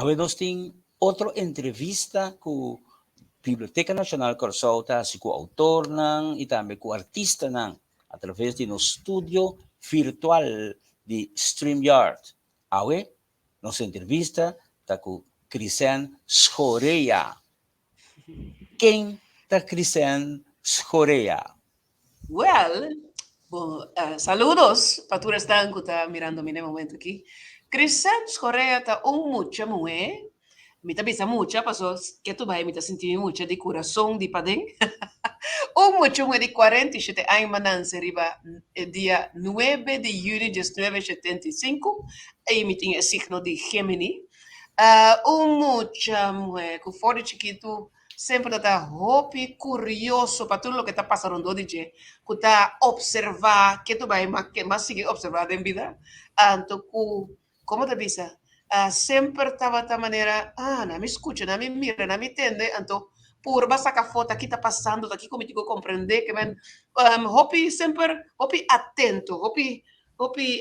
Awe nos tin otro entrevista ku Biblioteka Nashonal Kòrsou ta hasi ku outornan i tambe ku artistanan atraves di nos studio virtual di StreamYard. Awe nos entrevista ta ku Chrisenne Schorea. Ken ta Chrisenne Schorea? Well, bon, saludos pa tur esnan ku ta mirando mi na e momento aki. Chrisenne Schorea ta un mucha muhé, mi ta bisa mucha paso ketu bai mi ta sinti mi mucha di kurason di paden. Un mucha muhé di 47 aña m'a nanse riba e dia nuebe di yüni 1975 i mi tin e signo di Gemini. Un mucha muhé ku for di chikitu semper ta ta hopi kurioso pa tur loke ta pasa rondó di dje, ku ta opservá ke tu bai ke mas sigui opservá den bida, anto ku, komo ta bisa, semper tabata manera, ah, na mi skucha, na mi mira, na mi tende, anto purba saka afó ta ki ta pasando, ta kiko mi tin ku komprendé, ke men hopi semper hopi atento, hopi hopi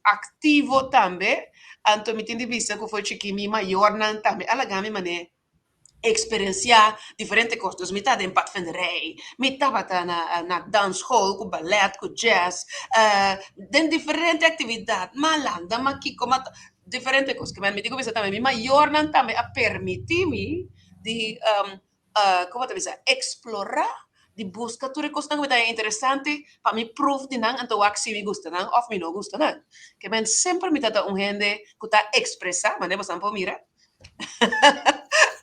aktivo tambe, anto mi tin di bisa ku for chikí mi mayornan tambe a laga mi manera eksperensiá diferente kos. Dus mi ta den padvinderij, mi tabata na na dansschool ku balèt, ku jazz, den diferente aktividat, m'a landa, m'a kiko, m'a diferente kos. Ke mi tin ku bisa tambe mi mayornan tambe a permití mi di komo ta bisa, eksplorá, di buska tur e kosnan ku mi ta haña interesante pa mi pruf di nan, anto wak si mi gusta nan òf mi no gusta nan. Ke men semper mi ta ta un hende ku ta ekspresá, manera boso nan por mira.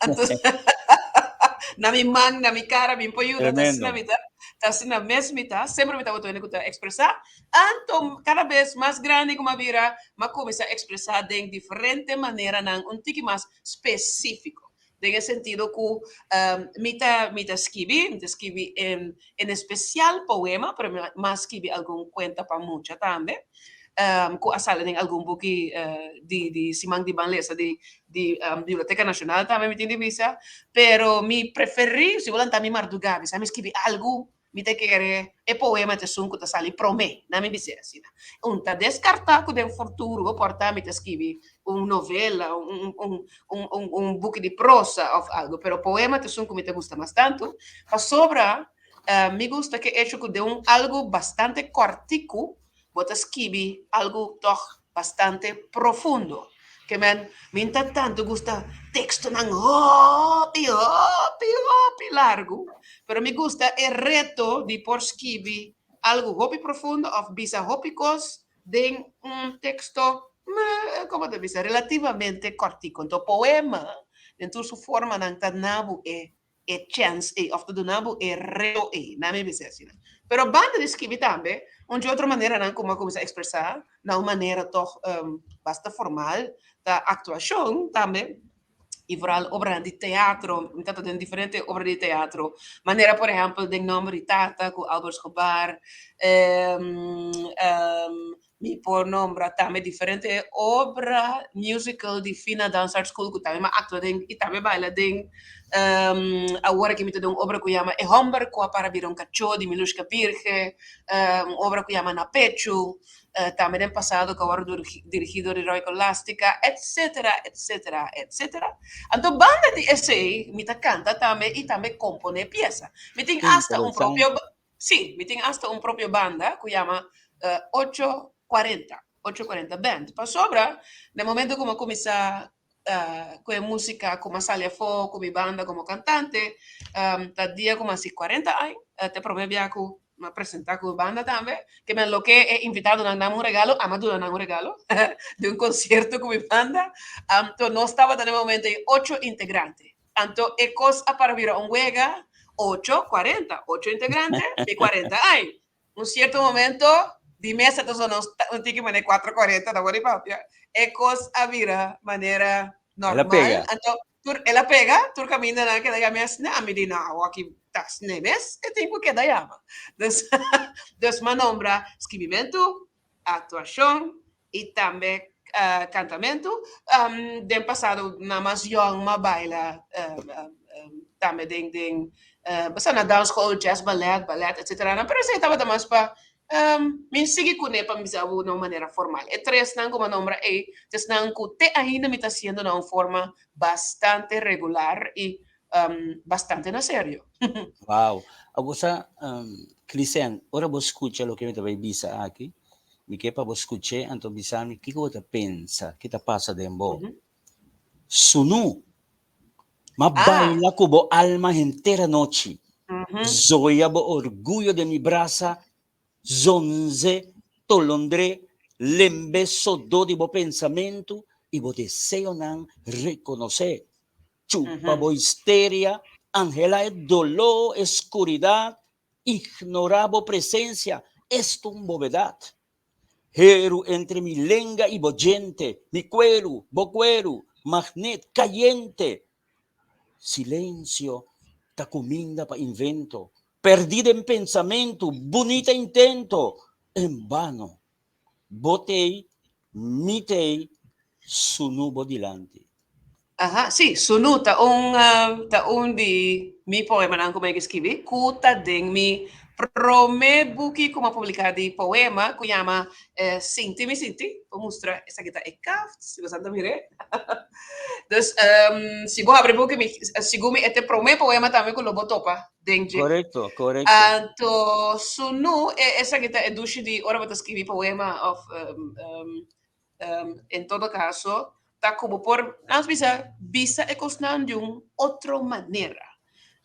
Anto na mi man, na mi kara, mi por yuda, ta asina mi ta, ta asina mes mi ta, semper mi tabata un hende ku ta ekspresá. Anto kada bes mas grandi ku mi a bira, mi a kuminsá ekspresá den diferente maneranan un tiki mas spesífiko. Den e sentido ku mi ta mi ta skibi, mi ta skibi en en espesial poema, pero mi a skibi algun kuenta pa mucha tambe, ku a sali den algun buki di di Siman di Ban Lesa di di Biblioteka Nashonal tambe mi tin di bisa, pero mi preferí si bo lanta mi mardugá bisa mi skibi algu. Mi ta kere e poema ta esun ku ta sali promé na mi bis'é asina. Un ta deskartá ku den futuro por ta mi ta skibi un novela, un un un un un buki di prosa òf algu, pero poema ta esun ku mi ta gusta mas tantu pasobra mi gusta ke echo ku den un algu bastante kòrtiku Bo ta skibi algu tòg bastante profundo. Ke men, mi n'ta tantu gusta tekstonan hopi, hopi, hopi largu, pero mi gusta e reto di por skibi algu hopi profundo òf bisa hopi kos den un teksto, komo ta bisa, relativamente kòrtiku. Anto poema den tur su formanan ta na bo e e chèns ei òf ta duna bo e reto ei, nan mi bisa asina. Pero banda di skibi tambe, un dje otro maneranan ku mi a kuminsá ekspresá na un manera tòg basta formal ta aktuashon tambe i vooral obranan di teatro. Mi tabata den diferente obra di teatro, manera por ehèmpel Den Nòmber di Tata ku Albert Schobaar, Mi por nombra tambe diferente obra musical di Fina Dans Art School ku tambe mi a aktua den i tambe baila den. Awor aki mi ta den un obra ku yama E Homber ku a para bira un kachó di Milushka Birge, un obra ku yama Na Pechu, tambe den pasado ku a wòrdu dirigí dor di Roy Colastica, etcetera, etcetera, etcetera. Anto banda di esei mi ta kanta tambe i tambe komponé piesa. Mi tin asta un propio. Sí, mi tin asta un propio banda ku yama 840, 840 Band. Pasobra na momento ku mi a kuminsá ku e músika ku mi a sali afó ku mi banda komo kantante, ta dia ku mi a hasi 40 aña, ta e promé bia ku mi a presentá ku mi banda tambe. Ke men loke e invitadonan dam un regalo, ami a duna nan un regalo di un konsierto ku mi banda. Anto nos tabata na e momento ei ocho integrante. Anto e kos a para bira un wega, ocho, 40, ocho integrante di 40 aña. Un sierto momento di mesa ta sona un tiki manera cuatro cuarenta, ta por di papia. E kos a bira manera El a normal. pega. Anto tur el a pega, tur kaminda nan a keda yama asina, ami di no, awor ta asina mes e tin ku keda yama. Dus, dus m'a nombra skibimentu, aktuashon i tambe kantamentu. Den pasado na mas yòn m'a baila tambe den den basta na dansschool, jazz ballet, ballet etcetera, pero esei tabata mas pa Mi a sigui kuné pa mi bisa bo na un manera formal. E tresnan ku mi a nombra ei ta esnan ku te ainda mi ta hasiendo na un forma bastante regular i bastante na serio. Wow! Abo sa, Clisèn, ora bo skucha loke mi ta bai bisa aki, mi ke pa bo skuch'é anto bisa mi kiko bo ta pensa, ki ta pasa den bo. Sunu, m'a baila ku bo alma henter anochi, zoya bo orguyo den mi brasa, zonze, tolondré, lembe sodó di bo pensamentu i bo deseonan rekonosé. Chupa bo histeria, anhelá e doló, e skuridat, ignorá bo presensia, esto un bobedat. Heru entre mi lenga i bo djente, mi kueru, bo kueru, magnet kayente. Silensio ta kuminda pa invento, pèrdí den pensamentu, bunita intento, en bano. Bo t'ei, mi t'ei, sunu bo dilanti. Aha, sí, sunu ta un ta un di mi poemanan ku mi a skibi ku ta den mi promé buki ku mi a publiká di poema ku yama Sinti mi sinti. Por mustra esaki ta e kaft, si boso ta mir'é. Dus si bo habri buki mi sigur mi e ta e promé poema tambe ku lo bo topa den dje. Korekto, korekto. Anto sunu e esaki ta e dushi di ora bo ta skibi poema òf En todo caso, ta cu bo por, laat bisa, bisa e cosnan di un otro manera.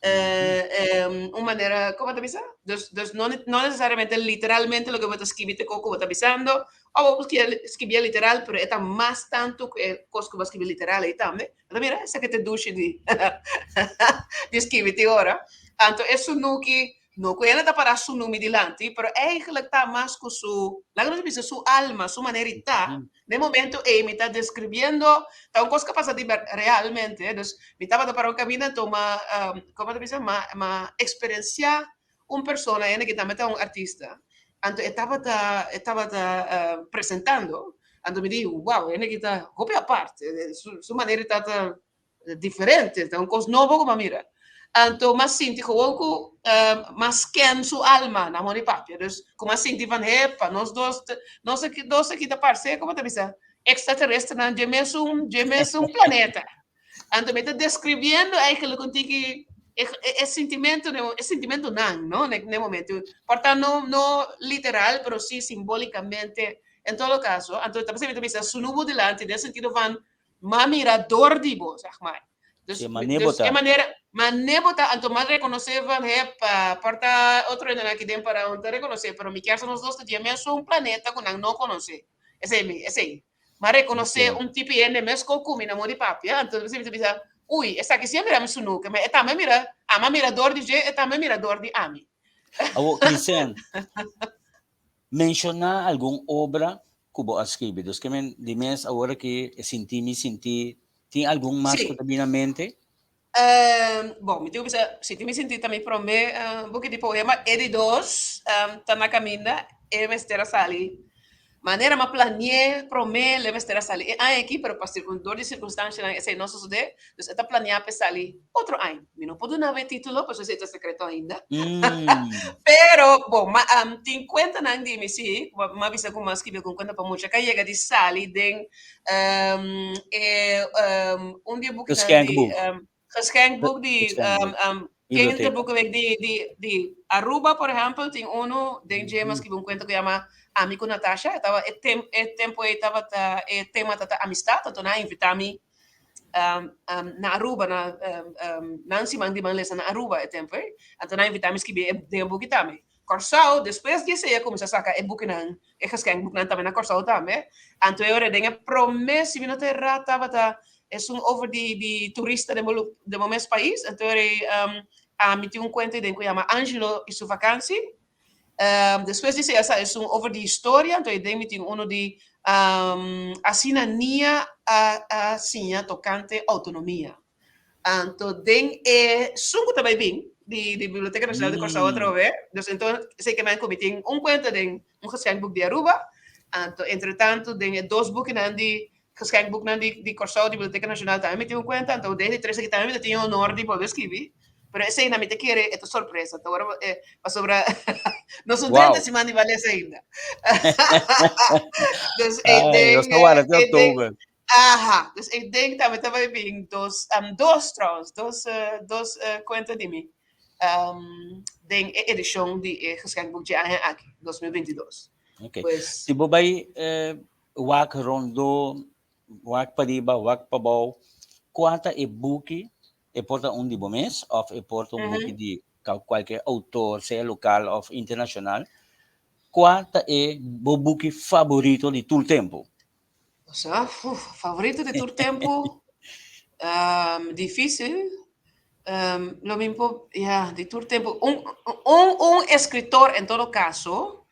Un manera, como ta bisa? Dus, dus no, no necesariamente literalmente loke bo ta skibi ta e cos cu bo ta bisando, of bo por skibié literal, pero e ta mas tanto cu e cos cu bo a skibi literal ei tambe. Bo ta mira? Esaki ta e dushi di di skibi tin ora. Anto e sunuki No ku ela ta pará su numi dilanti, pero eigenlijk ta mas ku su, laga nos bisa su alma, su manera di ta. Na e momento ei mi ta describiendo, ta un kos ku a pasa di realmente, dus mi tabata para un kaminda anto m'a, komo ta bisa, m'a m'a eksperensiá un persona, hende ku tambe ta un artista, anto e tabata e tabata presentando, anto mi di, wow, hende aki ta hopi apart, su su manera di ta ta diferente, ta un kos nobo ku mi a mira. Anto mi a sinti gewoon ku mi a scan su alma na moni papia. Dus ku mi a sinti van hepa, nos dos, nos aki dos aki ta parse, komo ta bisa, extraterestrenan dje mesun, dje mesun planeta. Anto mi ta describiendo eigenlijk un tiki e e sintimento, e sintimentonan, no, na e momento. Por ta no no literal, pero si simbolicamente. En todo caso, anto ta mi ta bisa sunu bo dilanti den sentido van M'a mira dor di bo, zeg maar. Dus, E mané bo dus e ta. manera, mané bo ta, anto m'a rekonosé van hepa, por ta otro hendenan aki den para no ta rekonosé, pero mi kier sa nos dos ta di e mesun planeta ku nan no konosé. Esei mi, esei. M'a rekonosé un tipi hende meskos ku mi na modo di papia, anto mi ta bisa, ui, esaki si a mira mi sunuke, ma e tambe a mira, ami a mira dor di dje, e tambe a mira dor di ami. Awor, Crisèn, Menshoná algun obra ku bo a skibi. Dus ke men di mes awor aki e sinti mi sinti, tin algun mas ku Sí. ta bini na mente? Bon, mi tin ku bisa sinti mi sinti ta mi promé buki di poema. E di dos ta na kaminda, e mester a sali manera mi a plani'é promé lo e mester a sali e aña aki, pero pa dor di sirkunstanshanan esei no a sosodé. Dus e ta planiá pa e sali otro aña. Mi no por duna bo e título, pasobra esei ta sekreto ainda. Pero, bon, ma tin kuentanan di mi, sí, ku mi a bisa ku mi a skibi algun kuenta pa mucha ku a yega di sali den e un di e bukinan di Geschenkboek. Geschenkboek di Biblioteca. Kinderboekenweek di di di Aruba, por ehèmpel, tin unu den dje mi a skibi un kuenta ku yama Ami ku Natasha. E taba e tem e tempu ei tabata e tema tabata amistat, anto nan a invitá mi na Aruba na nan siman di ban lesa na Aruba e tempu ei. Anto nan a invitá mi skibi e den e buki tambe. Kòrsou, despues di esei a kuminsá saka e bukinan, e geschenkboeknan tambe na Kòrsou tambe. Anto e ora den e promé, si mi no ta erá, tabata esun over di di turista den bo den bo mes pais. Anto e ora ei ami tin un kuenta ei den ku yama Angelo i su vakansi. Despues di esei a sa esun over di historia, anto ei den mi tin uno di asina Nia a a siña tokante outonomia. Anto den e sun ku ta bai bin di di Biblioteka Nacional di Kòrsou atrobe, dus enton esei ke men ku mi tin un kuenta den un geschenkboek di Aruba, anto entretanto den e dos bukinan di geschenkboeknan di di Kòrsou di Biblioteka Nacional tambe mi tin un kuenta, anto den e di tres aki tambe mi ta tin e honor di bolbe skibi. Pero esei na mi ta kere e ta sorpresa. Ta ora eh, pasobra nos un 30 siman di bales ainda. Dus ik denk, nos ta warda te oktober. Aha, dus ik denk dat we ta bin dos, dos trouwens, dos, dos cuenta di mi. Den e edicion di e geschenkboek dje aña aki, 2022. Okay. Pues, si bo bai wak rondó, wak pariba, wak pabou, kua ta e buki E por ta un di bo mes of e por ta un buki di cualkier autor, sea local of internacional. Cua ta e bo buki favorito di tur tempo? Osea, uf, favorito di tur tempo, dificil. Lo mi por, ya, di tur tempo. Un, un, un escritor en todo caso,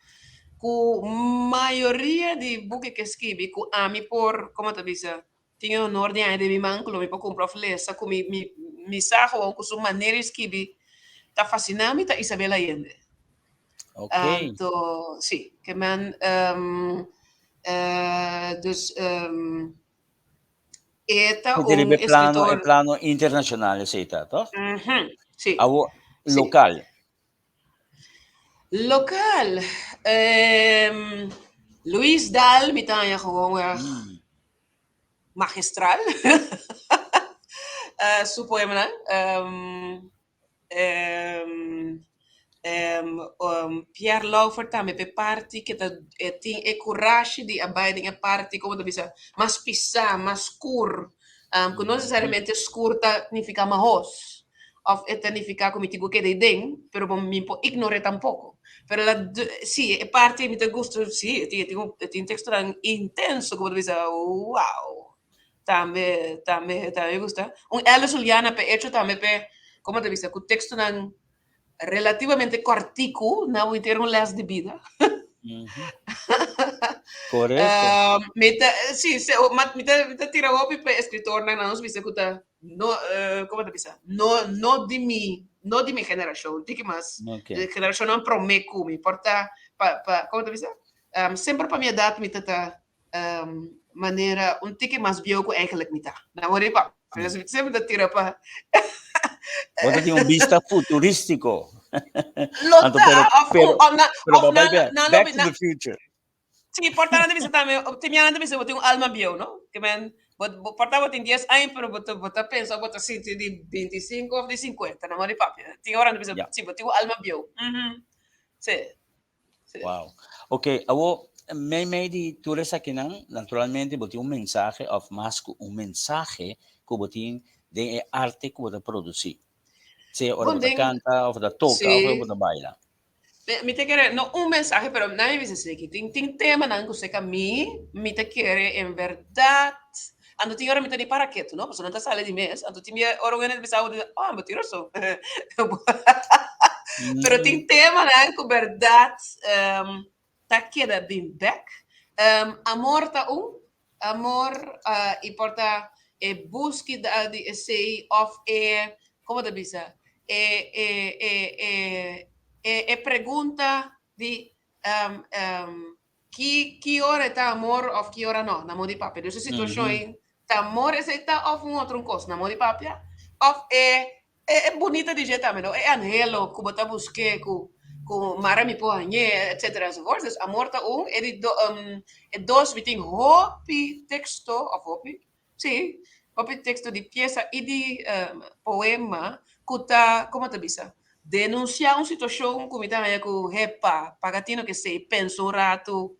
cu mayoria di buki ke skibi cu ami por, como ta bisa, Tin e honor di haña den mi man ku lo mi por kumpra òf lesa ku mi mi mi sa gewoon ku su manera di skibi ta fasiná mi ta Isabel Allende. Ok. Anto sí, ke men dus e ta Porque un riba e plano, e eskritor. plano internashonal esei ta, toch? Mhm, sí, Awo sí. lokal. Lokal, Luis Daal mi ta haña gewoon erg magistral. Su poemanan. Pierre Lauffer tambe p'e parti ke ta e tin e kurashi di a bai den e parti komo ta bisa mas pisá, mas skur. Ku no nesesariamente skur ta nifiká mahos òf e ta nifiká ku mi tin ku keda ei den, pero bo mi por ignor'é tampoko. Pero la si e parti mi ta gusta si e tin e tin e tin tekstonan intenso ku bo ta bisa wow! Tambe tambe tambe mi gusta. Un Alice Juliana p'e echo tambe p'e komo ta bisa ku tekstonan relativamente kòrtiku nan bo henter un lès di bida. Korekto. Mi ta si si mi ta mi ta tira hopi pa e eskritornan nan nos bisa ku ta no komo ta bisa no no di mi no di mi generashon tiki mas generashonnan promé ku mi por ta pa pa komo ta bisa semper pa mi edat mi ta ta manera un tiki mas bieu ku eigenlijk mi ta. Nan word pa. Semper ta tira pa. Bo ta tin un bista futurístiko. Lo Anto ta, pero of pero of na pero of bo bai nan bek, nan lo back bi to na the future. Sí, por ta nan ta bisa tambe, tin mi nan ta bisa bo tin un alma bieu, no? Ke men bo bo por ta bo tin dies aña pero bo ta bo ta pensa bo ta sinti di 25 of di 50, nan word papia. Tin ora nan ta bisa, Ya. sí, bo tin un alma bieu. Mhm. Sí. Sí. Wow. Ok, awo mei mei di tur esakinan, naturalmente bo tin un mensahe of mas ku un mensahe ku bo tin den e arte ku bo ta produsí. Sea ora Bon, bo ta den kanta, of ta toka, of ora bo sí. ta baila. Mi, mi ta kere, no un mensahe, pero nan mi bisa esaki, tin, tin temanan ku seka mi, mi ta kere en bèrdat, anto tin ora mi ta di para ketu, no, pasobra nan ta sali di mes, anto tin bia ora un hende ta bisa bo, oh, bo tin rason. Pero tin temanan ku bèrdat ta keda bin bèk. Amor ta un, amor i por ta e búskeda di esei òf e, komo ta bisa, e e e e e e pregunta di Ki ki ora e ta amor of ki ora no, na modo di papia. Dus e situacion ei ta amor esei ta of un otro un cos, na modo di papia. Of e e e bunita di dje tambe no, e anhelo cu bo ta busque cu cu mara mi por hañ'é etcetera enzovoort. Dus amor ta un, e di do e dos mi tin hopi texto of hopi Sí, hopi teksto di piesa i di poema ku ta, komo ta bisa, denunsiá un situashon ku mi ta haña ku, hepa, paga tino ke esei, pensa un ratu,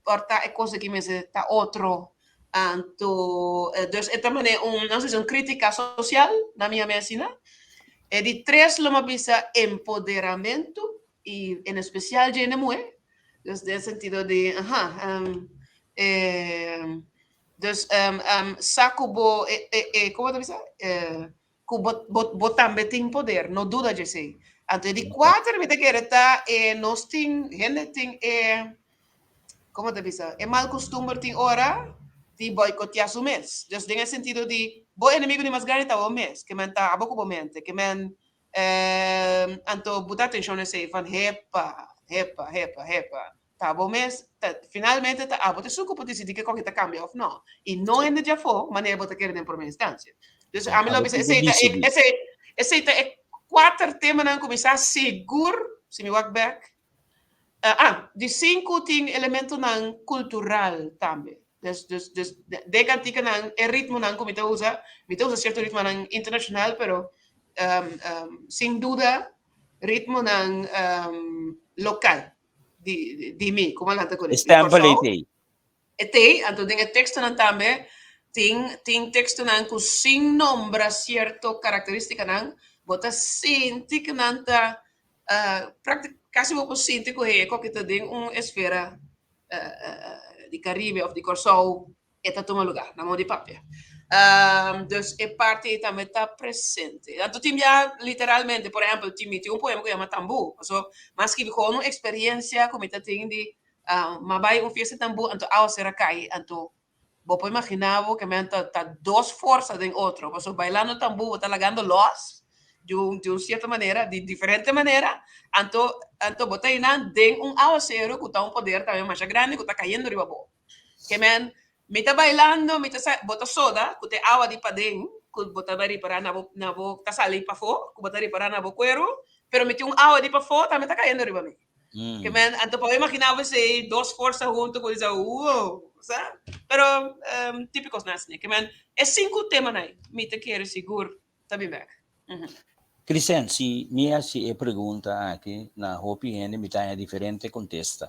por ta e kos aki mester ta otro. Anto, dus e ta manera un, nos bisa un krítika sosial, na mi yama asina. E di tres lo mi a bisa empoderamentu i en espesial dje hende muhé, dus den sentido di, aha, Dus sa ku bo e e e komo ta bisa ku bo bo bo tambe tin poder, no duda dje esei. Anto e di kuater mi ta kere ta e nos tin hende tin e komo ta bisa e mal kustumber tin ora di boikoteá su mes. Dus den e sentido di bo enemigo di mas grandi ta bo mes, ke men ta abo ku bo mente, ke men anto bo ta atenshon na esei van hepa hepa hepa hepa. Ta bo mes, ta, finalmente ta abo ta esun ku por disidí ke koke ta kambia òf nò. I no hende djafó manera bo ta kere den promé instansia. Dus ami lo Abo bisa tin ku esei ta e, disidí. esei, esei ta e. Kuater temanan ku mi sa sigur, si mi wak bèk. Ah, di sinku tin elementonan kultural tambe. Dus, dus, dus den kantikanan e ritmonan ku mi ta usa, mi ta usa sierto ritmonan internashonal, pero sin duda ritmonan lokal di di mi, ku mi a lanta kuné. E stèmpel ei t'ei. E t'ei, anto den e tekstonan tambe tin tin tekstonan ku sin nombra sierto karakteristikanan, bo ta sinti ku nan ta Kasi bo por sinti ku hey e koki ta den un esfera di Karibe òf di Kòrsou e ta tuma lugá na modo di papia. Dus e parti ei tambe ta presente. Anto tin bia literalmente, por ehèmpel tin mi tin un poema ku yama Tambú. Paso mi a skibi kon un eksperensia ku mi ta tin di mi a bai un fiesta di tambú anto awa sera kai anto Bo por imaginá bo ke men ta ta dos forsa den otro, pasobra bailando tambú bo ta lagando lòs di un di un sierto manera, di diferente manera, anto anto bo ta einan den un awaseru ku ta un poder tambe masha grandi ku ta kayendo riba bo. Ke men mi ta bailando mi ta sa bo ta soda ku ta e awa di paden ku bo ta bai ripará na bo na bo ta sali pafó ku bo ta ripará na bo kueru, pero mi tin un awa di pafó tambe ta kayendo riba mi. Que men, anto pa imaginá bo esei dos forsa hunto ku bisa wow, sa? Pero um, típicos nas ne. Que men, e sinku temanan ei, mi ta kere sigur ta bin bek. Mm. Chrisen, si mi hasi e pregunta aki na hopi hende mi ta haña diferente kontesta.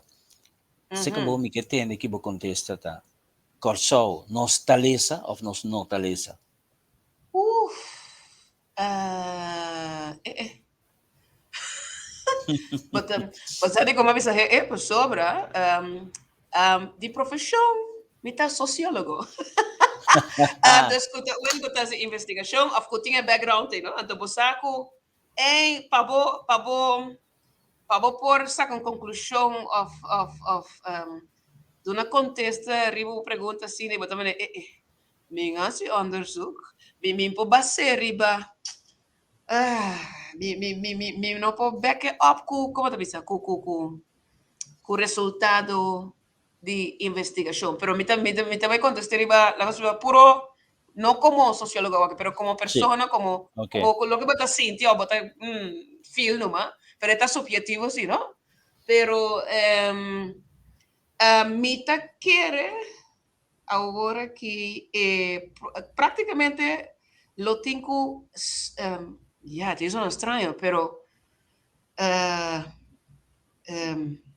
Seka bo mi ke tende ki bo kontesta ta, Kòrsou nos ta lesa òf nos no ta lesa? Uf, eh, eh. But, bo sa di como a bisa he pasobra um, um, di profesion mi ta sociólogo. Ah, dus ku ta un ku ta hasi investigacion of ku tin e background ei, no? Anto bo sa ku ei pa bo pa bo pa bo por saka un conclusion of of of um, duna contesta riba un pregunta asina, bo ta mane eh eh, mi a hasi onderzoek, mi mi por bas'é riba Ah, mi, mi, mi, mi, mi no por back it up ku, como ta bisa, ku, ku, ku, ku resultado di investigacion. Pero mi ta, mi ta, mi ta bai contesta riba, laga nos riba puro, no como sociólogo awor, pero como persona, como, como ku loke bo ta sinti of bo ta feel numa, pero e ta subjetivo si, no? Pero mi ta kere Awor aki e práktikamente lo tin ku ya ta sona straño pero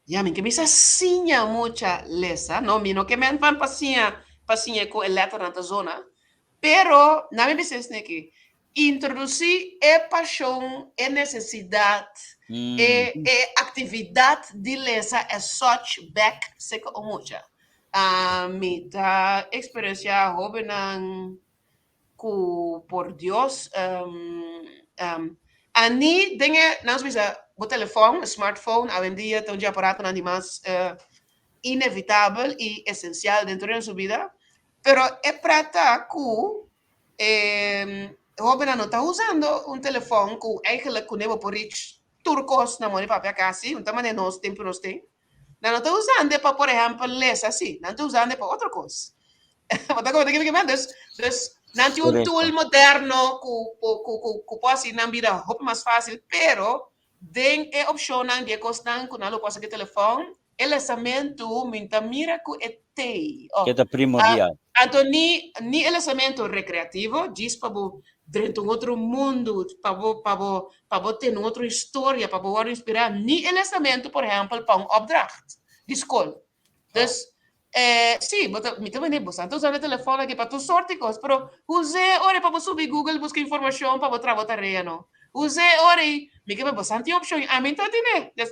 ya mi ke bisa siña mucha lesa no mi no ke men pan pa siña pa siña ku e lèternan ta zona pero na mi bisa esne aki Introdusí e pashon, e nesesidat, e e aktividat di lesa as such bèk seka un mucha. Mi ta eksperensiá hóbennan ku por Dios a ni den e, nan bisa, bo telefòn, e smartphone awendia ta un dje aparatonan di mas inevitabel i esensial dentro di nos bida, pero e pret ta ku E hobennan no ta usando un telefòn ku eigenlijk kuné bo por reach tur kos na moni papia kasi, un ta manera nos tempu nos tin. Nan no ta usando pa por ehèmpel lesa si, nan ta usando pa otro kos. Bo ta komprende kiko mi ke men? Dus, dus nan tin un tool moderno ku ku ku ku por hasi nan bida hopi mas fásil, pero Den e opshonnan di e kosnan ku nan lo por hasi ku e telefòn, e lesamentu mi ta mira ku e tei. Ke ta primordial. Anto ni ni e lesamentu rekreativo, djis pa bo drenta un otro mundu, pa bo pa bo pa bo tene un otro historia, pa bo wòrdu inspirá, ni e lesamentu por ehèmpel pa un opdracht di skol. Dus, eh, sí, bo ta, mi ta mende, bo sa ta usando e telefòn aki pa tur sort di kos, pero us'é ora pa bo subi Google buska informashon pa bo traha bo tarea, no. Us'é ora i mi ke bo sa tin opshon, ami no ta tene. Dus,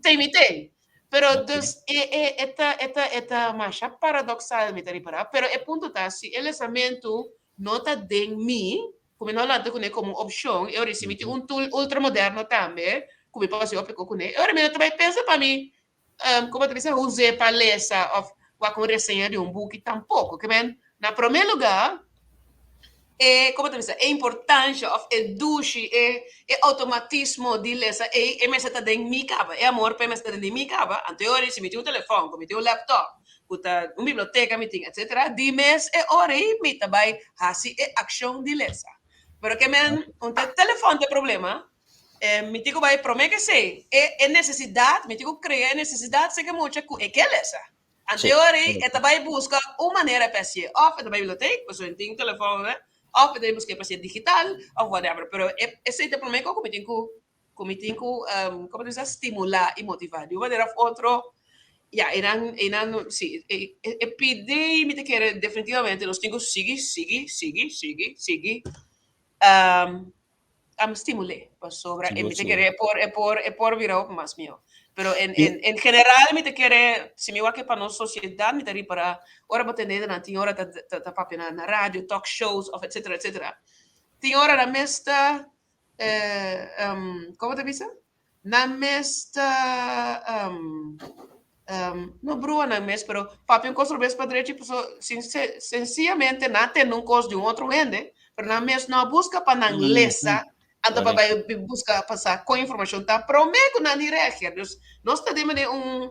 tei mi tei. Pero dus e e e ta e ta e ta masha paradoksal mi ta ripará, pero e punto ta si e lesamentu no ta den mi, ku mi no lanta kuné komo un opshon, e ora si mi tin un tool ultramoderno tambe ku mi por hasi hopi kos kuné, e ora mi no ta bai pensa pa mi Como ta bisa Jose pa lesa of wak un reseña di un buki tampoco. Ke men, na prome lugar, e, como ta bisa, e importancia of e dushi, e, e automatismo di lesa ei, e mester ta den mi caba. E amor p'e mester ta den mi caba. Anto e ora ei, si mi tin un telefon, cu mi tin un laptop, cu ta un biblioteca mi tin, etcetera, di mes e ora ei mi ta bay haci e accion di lesa. Pero ke men un te telefòn te problema. Eh, mi tin ku bai promé ke esei. E e nesesidat, mi tin ku krea e nesesidat seke mucha ku e ke lesa. Ante ora ei e ta bai buska un manera pa hasié. Òf e ta bai bibliotek, pasobra e tin telefòn, òf e ta bai buska pa hasié digital, òf whatever. Pero e esei ta e promé kos ku mi tin ku ku mi tin ku komo ta bisa stimulá i motivá. Di un manera òf otro, ya, einan einan si e e pidi mi ta kere definitivamente nos tin ku sigui sigui sigui sigui sigui stimul'é pasobra e mi ta kere e por e por e por bira hopi mas mihó. Pero en en en general mi ta kere si mi wak pa nos sosiedat mi ta ripará ora bo tende nan tin ora ta ta papia na na radio, talk shows òf etcetera etcetera tin ora nan mes ta Komo ta bisa? Nan mes ta no brua nan mes, pero papia un kos robes pa drechi, paso sensiyamente nan a tende un kos di un otro hende, pero nan mes no a buska pa nan lesa, anto pa bai buska pa sa kon informashon ta promé ku nan di reageer. Dus nos ta den manera un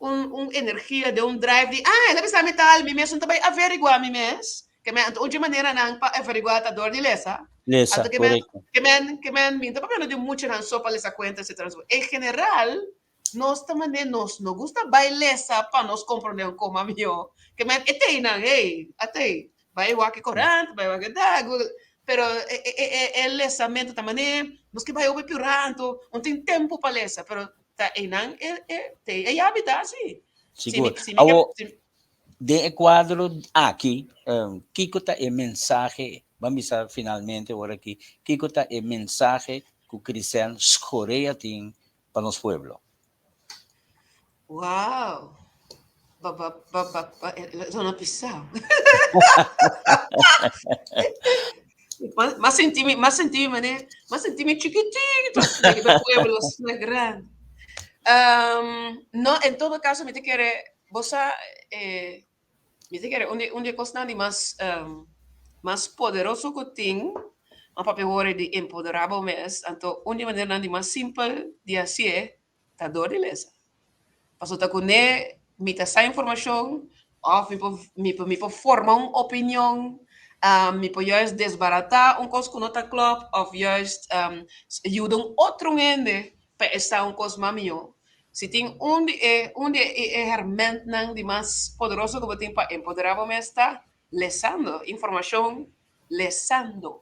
un un energia den un drive di ah el a bisa mi tal, mi mes no ta bai averigua mi mes, Ke men anto un dje maneranan pa averiguá ta dor di lesa. Lesa, Anto ke men, korekto. ke men, ke men, mi no ta papiando di muchanan so pa lesa kuenta etcetera. En general, nos ta manera nos no gusta bai lesa pa nos komprondé un koma mihó. Ke men e teinan, hey, a tei, bai wak e korant, bai wak e da, Google, pero e e e e lesamentu ta manera nos ke bai hopi piorá, anto no tin tempu pa lesa, pero ta einan e e tei e yabi ta si. Si mi Sigur. si mi ke Awo, si Den e kuadro aki, kiko ta e mensahe, ban bisa finalmente ora aki, kiko ta e mensahe ku Chrisen Schorea tin pa nos pueblo? Wow! Ba ba ba ba ba zona pisao. M'a sinti mi, m'a sinti mi mane, m'a sinti mi chikitito den e pueblo asina grandi. No, en todo caso mi ta kere Bo sa, e, mi ta kere un di, un di e kosnan di mas, mas poderoso ku tin, un papia wòrdu di empoderá bo mes, anto un di e maneranan di mas simpel di hasié ta dor di lesa. Pasobra ta kuné mi ta sa informashon òf mi por, mi por, mi por forma un opinion, mi por juist desbaratá un kos ku no ta klòp òf juist yuda un otro hende pa e sa un kos mas mihó. Si tin un di e un di e hermentnan di mas poderoso ku bo tin pa empoderá bo mes ta lesando informashon, lesando.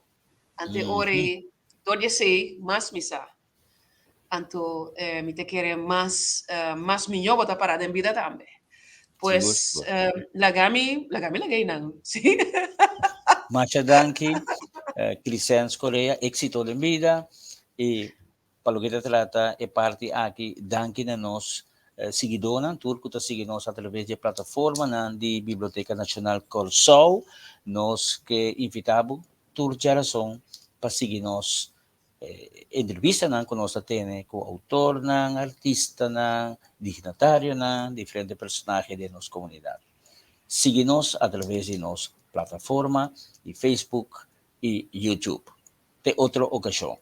Anto e ora ei dor di esei mas mi sa. Anto mi ta kere mas mas mihó bo ta pará den bida tambe. Pues laga mi laga mi laga einan si. Masha danki Crisens Correa, éxito den bida i Pa loke ta trata e parti aki, danki na nos siguidónan, tur ku ta sigui nos atraves di e plataformanan di Biblioteka Nashonal Kòrsou. Nos ke invitá bo tur djarason pa sigui nos entrevistanan ku nos ta tene ku outornan, artistanan, dignatarionan, diferente personahe den nos komunidat. Sigui nos atraves di nos plataforma di Facebook i YouTube. Te otro okashon.